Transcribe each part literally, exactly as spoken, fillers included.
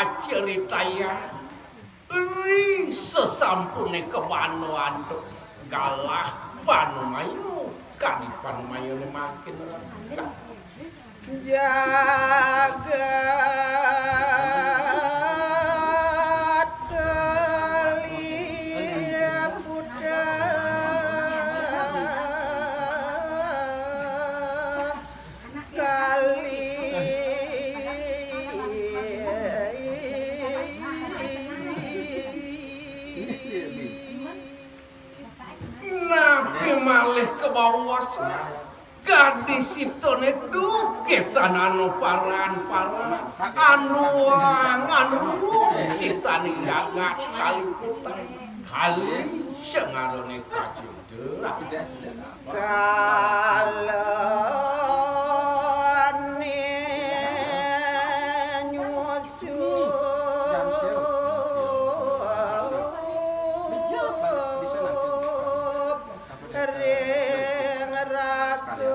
Caritaya ri sesampune kabanoan galah Panumaya, kadi Panumayane mangkin. Jagat kaliputan kali. Napi malih kabaosan? Kadi sitane duke tan anu paran-paran, anu wang, anu wung, sitane jagat kaliputan, kali sengarane kacil. Kalane nyusup ring raga.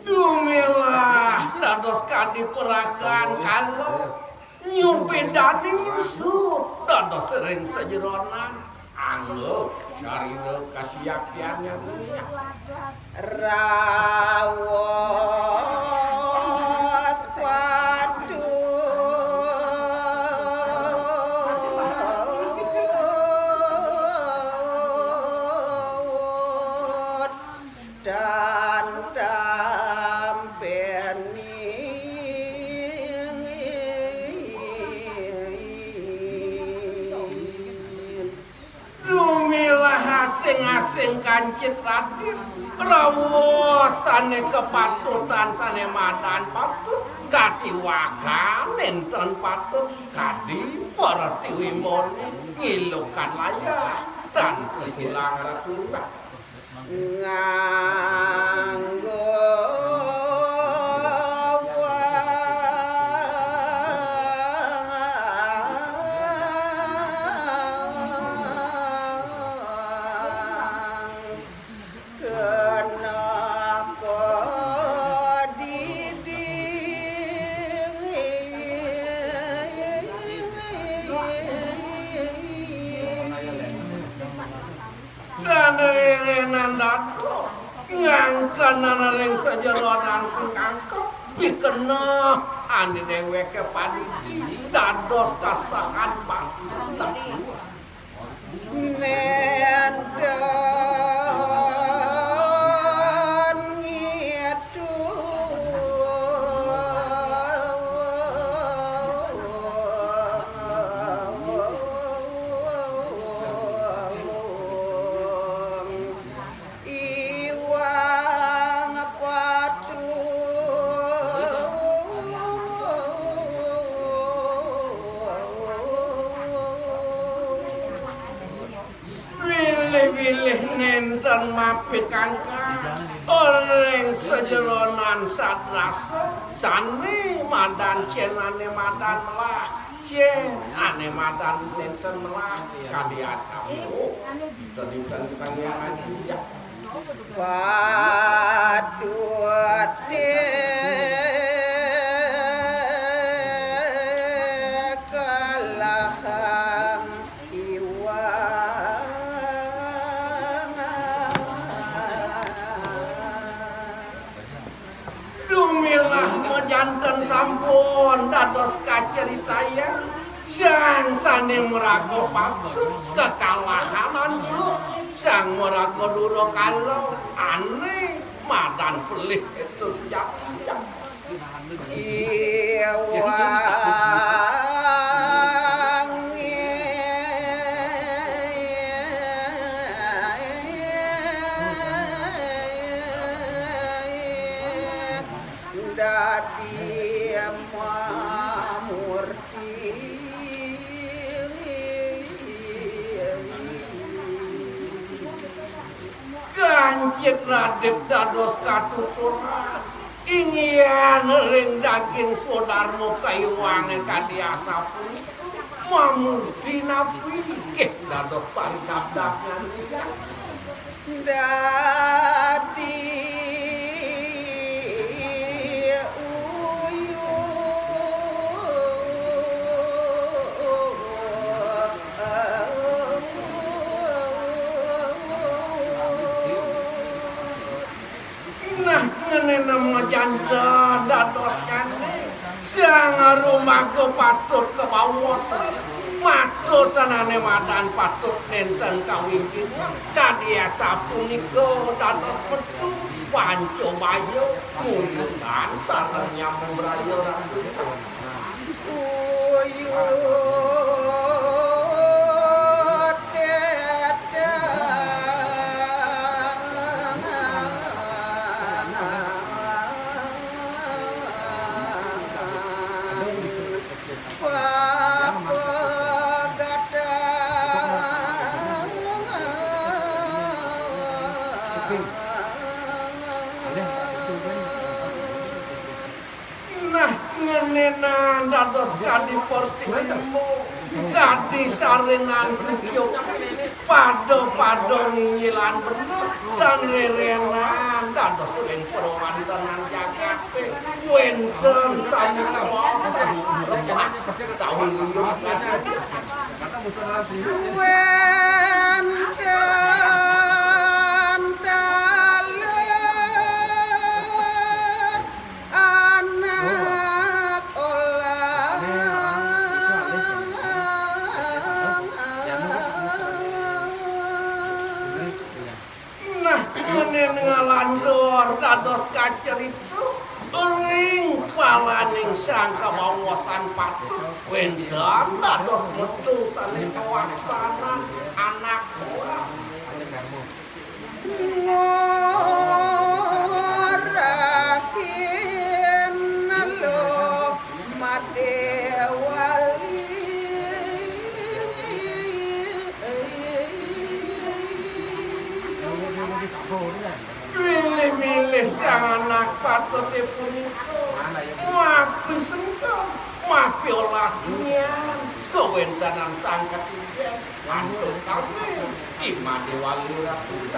Dumilah dados kadi perakan kala nyupidani nyusup dados ring sajeronan angga sarira kasiaktiannya. Raos patu dan tampening. Dumilah asing-asing kancit Raden, raos sane kapatutan sane madan patut, katiwakan nenten patut, kadi pertiwi murni ngilukan layah tan ilang ratulah. Nganggo wang kena padiding. Dan rirenan dados ngangkenan ring sajeroning pangangkep pikena ane deweke padidi dados kasahan pangangkep. Nenten ngitung. Iwang patu. Bilih-bilih nenten mapikangkang ring sajeroning sadrasa sane madan cenane madan melah, cenane madan nenten melah, kadi asapu. Tenitan Sang Hyang Aji Wiyah. Patut kalahang iwang. Dumilah majanten sampun dados kacaritayang, sang sane maraga patut kakalahan antuk sang maraga durakala ane madan pelih itu sejati. Iwang. Dadi mamurti. Kancit Radit dados katuturan, inggihan ring daging swadarma kaiwange kadi asapunika, mamurti napi inggih dados parikabdangan. Dadi Nah, ngenena majanta dadosnyané, sang arumaga patut kabaosan, matur tanané madan patut nénten kawincingan, kadi asapunika dados metu, panca baya, nguyutan sareng nyambung raya. Nah, ngenénan dados kadi pertiwi, kadi sarénan rukyuk, pada-pada ngingilan beneh, tan rérénan dados ring pawantenan jagaté, wénten sami kuasa, rebah, taun. Wénten taler anak olah. Nah, menénten nglantur dados kacerita ring palaning sang kabaosan patut, wénten dados metu sané kawastanan anak olah. Ngorahin lo Madé Wali. Milih-milih sang anak patut punika mapi sengkem, mapi olas nian kawéntenan sang katigen. Antuk kami, Ki Madé Wali Ratu.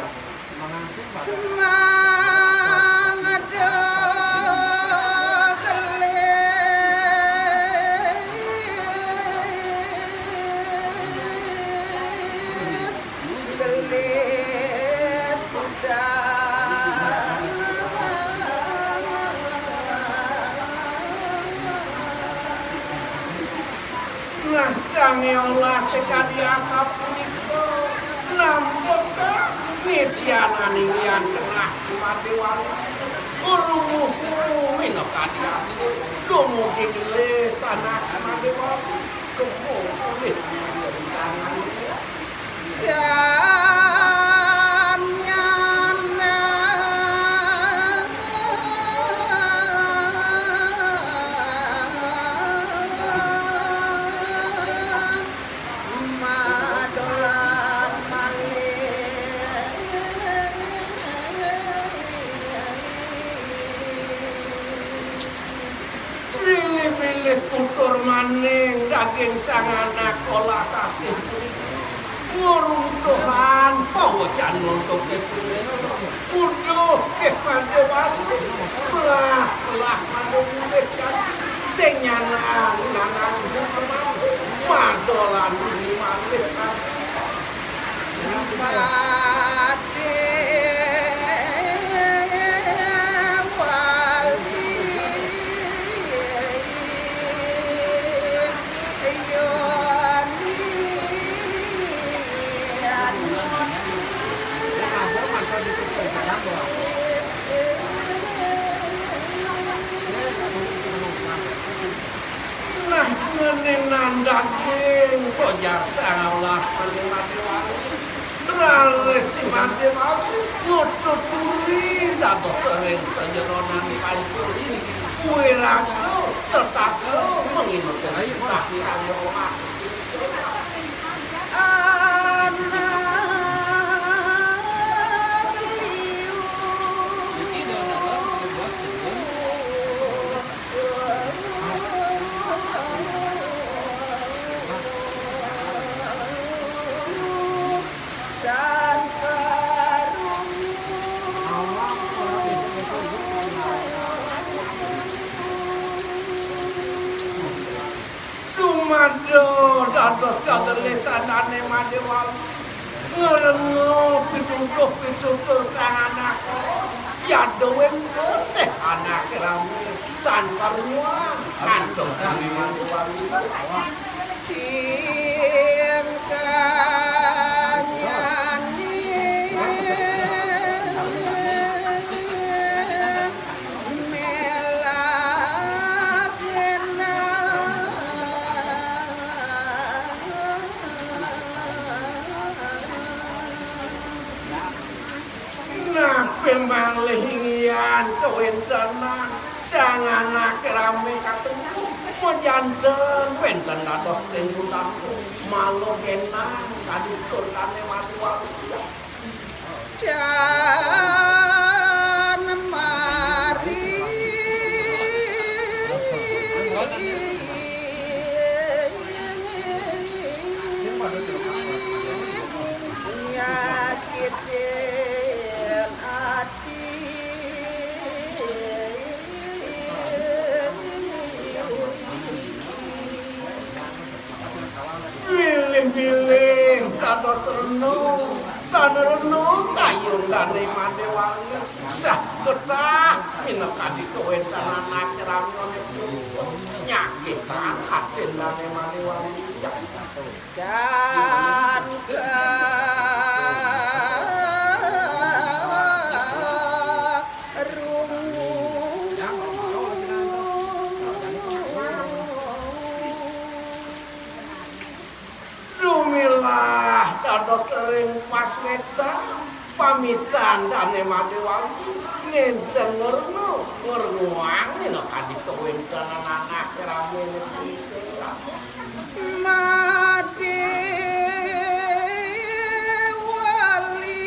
Mangda gelis, gelis udan. Nah, Sang Hyang Olas sakadi asapunika, nampek nityaning Hyang Tengah Madé Wali. Guru muhu minakadi aku, dumugi gelis anak Madé Wali. Dumugi gelis. Yan nyana. Madolan malih. Bilih-bilih tutur maning daging sang anak olah sasih. Ngruntuhan pawecana untuk. Uduh, ké Madé Wali. Belah, belah Madé Wali. Sing nyanan, nyanan. Madolan ini malih. Madé Wali. Nah, ngenénan daging, ko jar Sang Olas Madé Wali. Raris si Madé Wali nututuri dados ring sajeroning pancuri. Wiraga setata manginut ring Sang Olas. Anak liu. Dan karungu. Dumadi dados kagelisan Madé Wali. Ngrenga pituduh-pituduh sang anak. Yadowén getih anaké ramé, tan karuan, antuk ramé mantuan. Tingkahnya ni melagena. Napi malih inggihan kawéntenan sang anaké ramé kasengguh, majanten wénten dados ring kutha, malagena kadi tur dané madual. Dan mari nyakitin ati. Bilih-bilih dados rena, tan rena kayun dané Madé Wali. Sah ketah minakadi kawéntenan anaké ramé, nyakitang atin dané Madé Wali. Dan karungu. Dumilah dados ring paswétan pamitan dané Madé Wali, nénten ngrungu, ngrunguang minakadi kawéntenan anaké ramé punika. Madé Wali.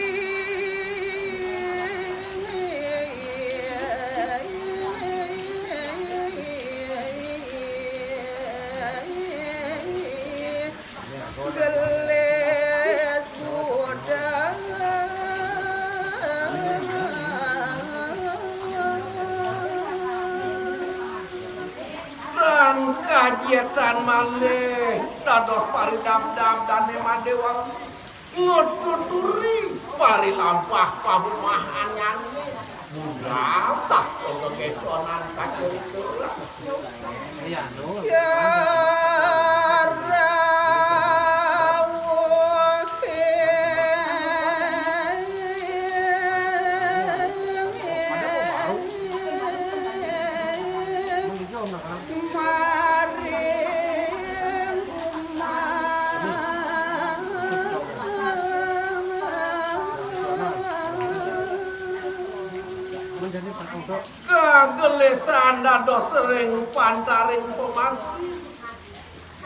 Gelis budal. Lan kajetan malih dados paridabdab dané Madé Wali, nututuri parilampah paumahannyané. Budal saking gegésonan kaceritaan. Kagelisan dados ring pantaring pamargi.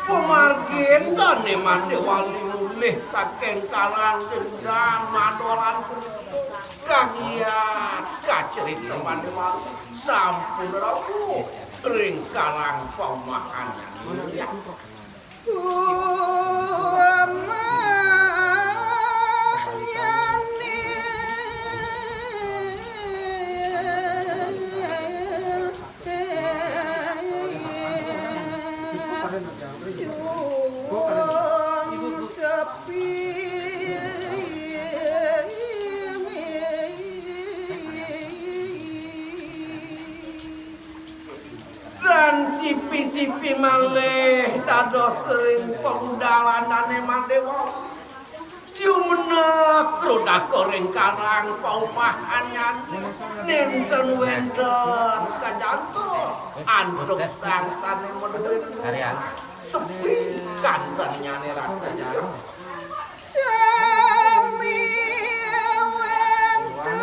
Pamargin dané Madé Wali mulih saking Karang Gendan madolan punika. Kagiat kacerita Madé Wali sampun rauh ring karang paumahan. Dan sipi-sipi malih dados ring pabudalan dané Madé Wali. Jumeneng krudaha ring karang paumahan, nénten wénten kajantos antuk sang sané madué. Sepi kantennyané rakyat. Sami wénten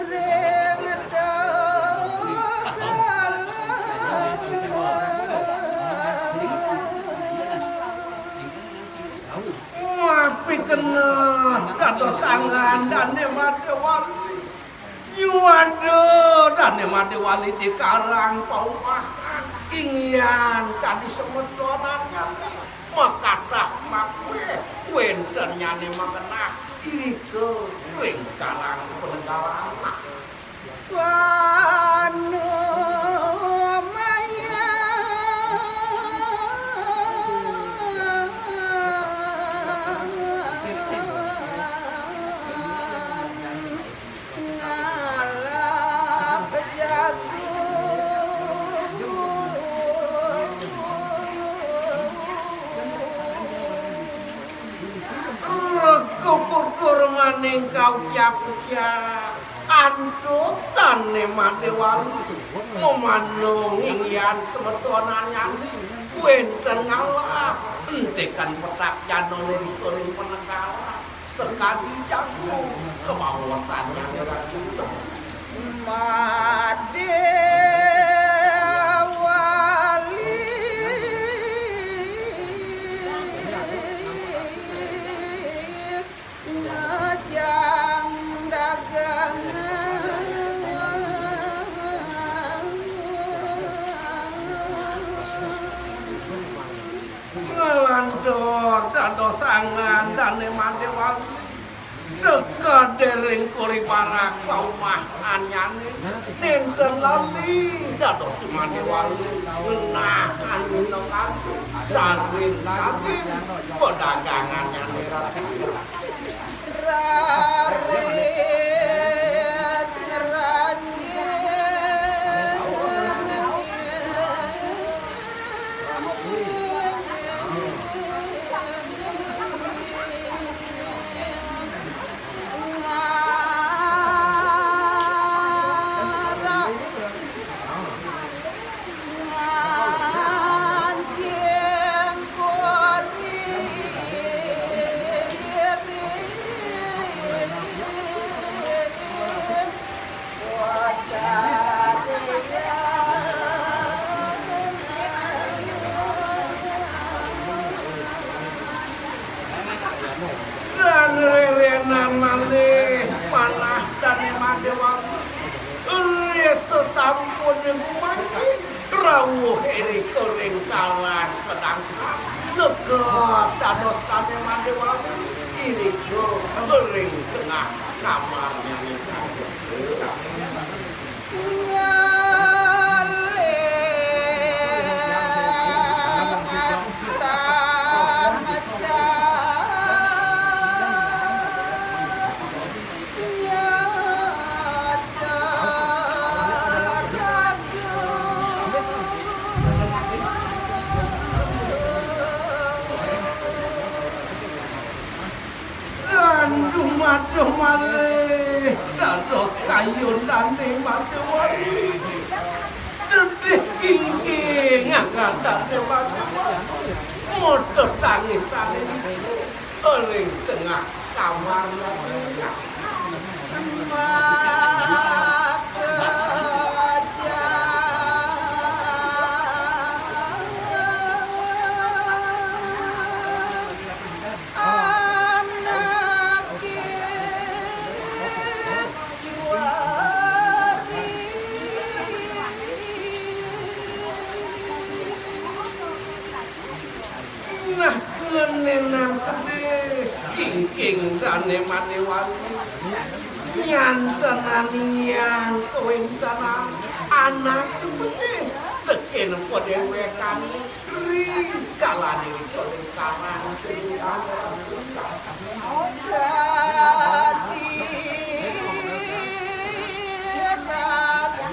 ring tegalan. Mapikena dados anggan dané Madé Wali. Nyuwada dané Madé Wali di karang paumahan, inggihan kadi semetonannyané makatah makwéh wéntennyané magenah irika ring karang panegalan. Panumayan. Ing kaucap-ucap antuk Dane Madewali, mamanung inggihan semetonannyane wenten ngalap, entikan petak janane ring panegaran, sakadi jagung, kabawasannyane ratu. Madewali. Ngajang dagangan. Nglantur dados angan Dane Madewali. Teka dering kori barak paumahannyane. Nenten lali dados Madewali. Ngenah anu nengadu. Saring-saring pedagangannyane. Raris ngranjing. Ngarak. Nganjing kuri. Puasa dia. Dan rerenan malih manah Dane Madewali. Ri sasampune gumanti, rauh irika ring karang kadangkang. Neked dados Dane Madewali irika ring tengah kamarnyane. Ngalih tansah. Landuh maduh malih dados kayun Dane Madewali. Sedih kingking angan Dane Madewali. Mata tangisane ring tengah kamar. Anake juari. Nah, ngenenan sedih, kingking Dane Madewali. Nyantenan yan kawentenan anake benih, tekén padéwékan ri kalaning kalengkaran. Dadi rasa.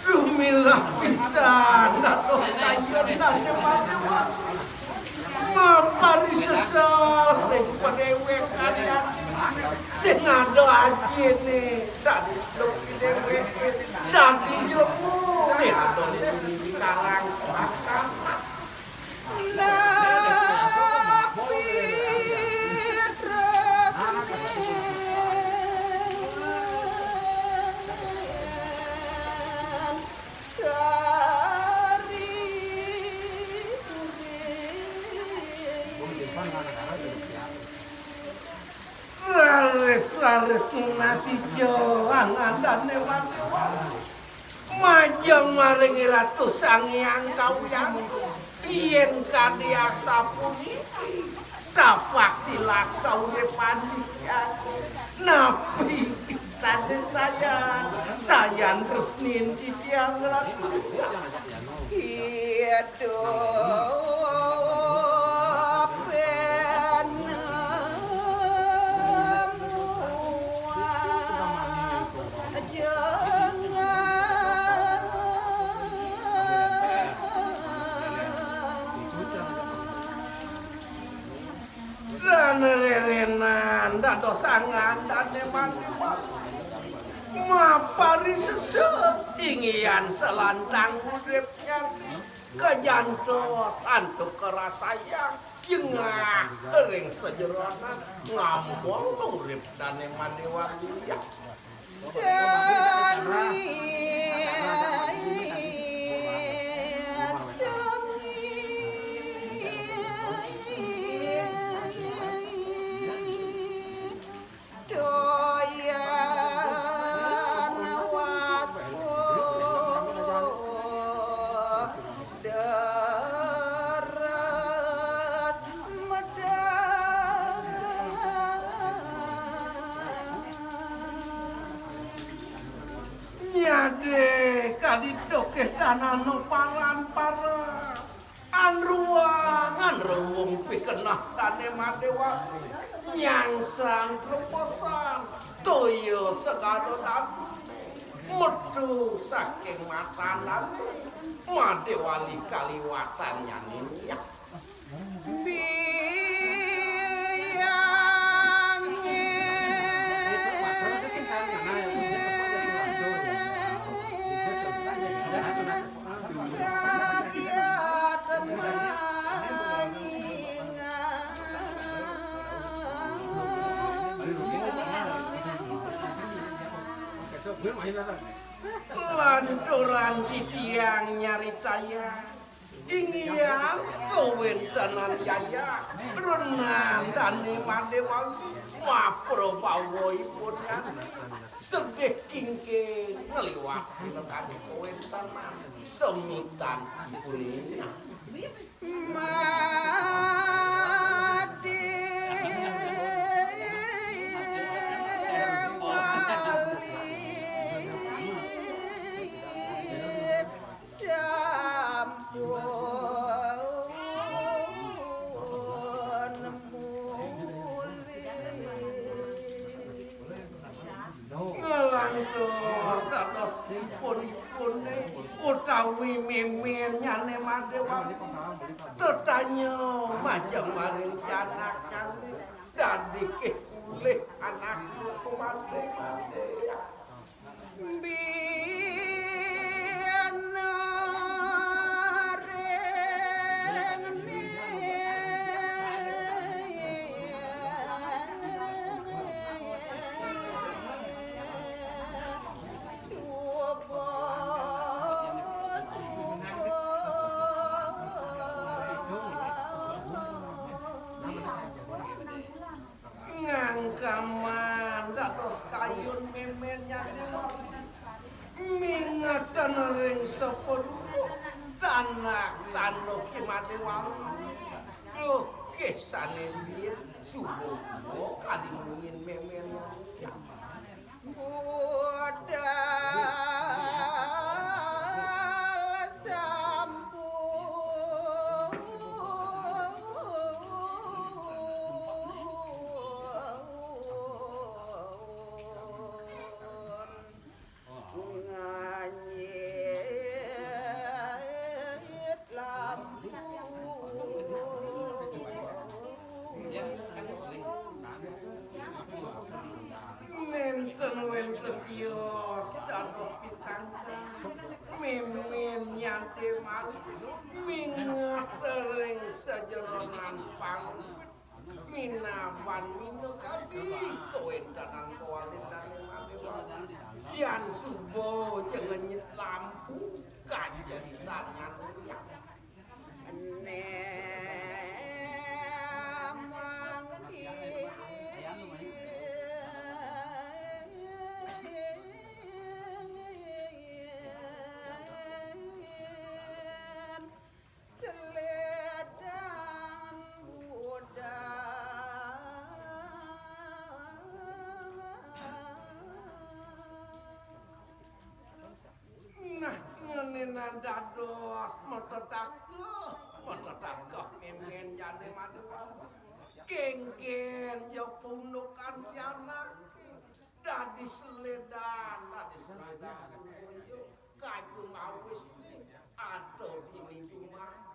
Duh, milah pisan, dados kayun Dane Madewali. Maparisesa ring padéwékan yan. Sing ada ajiné, dadi déwék, dadi jlema, nih ada di karang. Napi tresna kari. Raris-raris nunas ijo angan Dane Madewali. Majeng maring Iratu Sang Hyang Kawiang. Yén kadi asapuniki, tapak tilas kauripan titiang. Napi sané sayan, sayan tresnin titiang Ratu. Idup. Dados sangan Dané Mandéwa maparisesa inggihan salantang uripnya kajantos antuk karasayang jengah ring sajeroning ngambung urip Dané Mandéwa. Sami doyan waspada deres medal. Nyadé kadi tokeh tanah no paran-paran. Anruangan ruwung pikenah Dané Mandéwa. Nyangsan trepesan toya segara dalu. Metu saking matan Dané Mandéwa kaliwatan nyané. Biang Lanturan titiang nyaritayang inggihan kawéntenan yayah renan Dané Mandéwa maprabawa ipun sedih kingking ngliwat kadi kawéntenan semitan ipun. Madé wali sampun mulih. Nglantur dados ipun-ipuné utawi méménnyané Madéwa. Tetanya majeng maring pianaknyané dadi ké ulih anak kumadé-madé. Bina ring suba, suba. Ngangkaman dados kayun méménnyané Madéwa. Mingetan ring saperlu tanak tanduk Madéwa. Duh, ké sané liin suba-suba kadi munyin mémén. Budal sampun nganyit lampu. Nénten wénten tios dados pitangkang. Mémén nyanté malih minget ring sajeroning pangruwit. Minaban minakadi kawéntenan kawalidané Madéwa. Yan suba ja ngenyit lampu kajeritan nyan. Né mangkin slédan budal. Nah, ngenénan dados matetaka, matetaka mémén jani Madéwa. Kénkén ja pundukan pianak. Dadi slédan, dadi slédan sumaya kaju ngawis. Aduh, dini jumah.